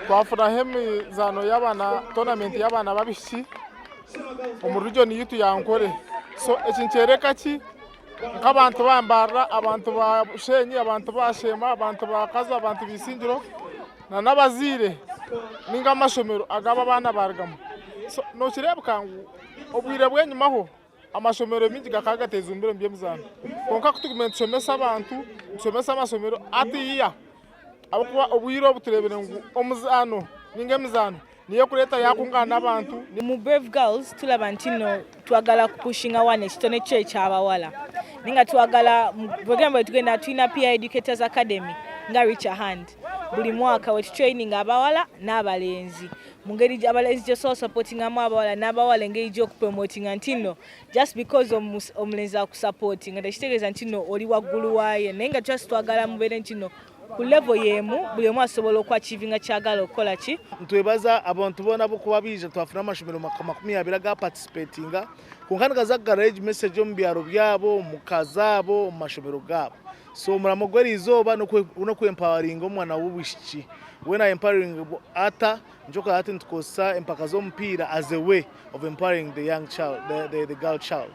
Twafunaho emizaano y'abaana, tournament y'abaana b'abaishiki omu region yaitu ya Ankole. So eki nikyoreka ki? Nk'abantu ba Mbarara, abantu ba Bushenyi, abantu ba Sheema, abantu ba Kazo, abantu ba Isingiro n'abazaire ninga amashomero agu abo abaana barugamu. So nokireebeka ngu obwire bw'enyimaho amashomero mingi gakaba gatejumbire omu by'emizaano. Kwonka kutugumire nitushomesa abantu, nitushomesa amashomero hatiiya ahabw'okuba obwire obu tureebire ngu omuzaano ninga emizaano niyo erikureeta yaakungana abantu. Mu Brave Girls tulaba nti no twagala kupushinga one ekitone kyo ekyabawala ninga twagala program bwe tugenda tulina peer educators academy nga reach a hand buli mwaka we tutraining abawala n'abalenzi mu ngeri abalenzi gyosobola supportingamu abawala n'abawala engeri gy'okupromotinga nti no just because omulenzi akusupportinga tekitegeeza nti no oli waggulu waaye, naye nga just twagala mubeere nti no ku level y'emu, buli omu asobola okuachievinga kyagala okukola ki. Nitwebaza abantu boona ahabw'okuba baija twafuna amashomero 20 gaparticipatinga, kwonka nigaza kugarura egi message omu byaro byabo, omu ka zaabo, omu mashomero gaabo. So omurimo gw'eriizooba n'okwempoweringa omwana w'obwishiki. When I empowering ata, nikyo hati nitukozesa empaka z'omupiira as a way of empowering the young child, the girl child.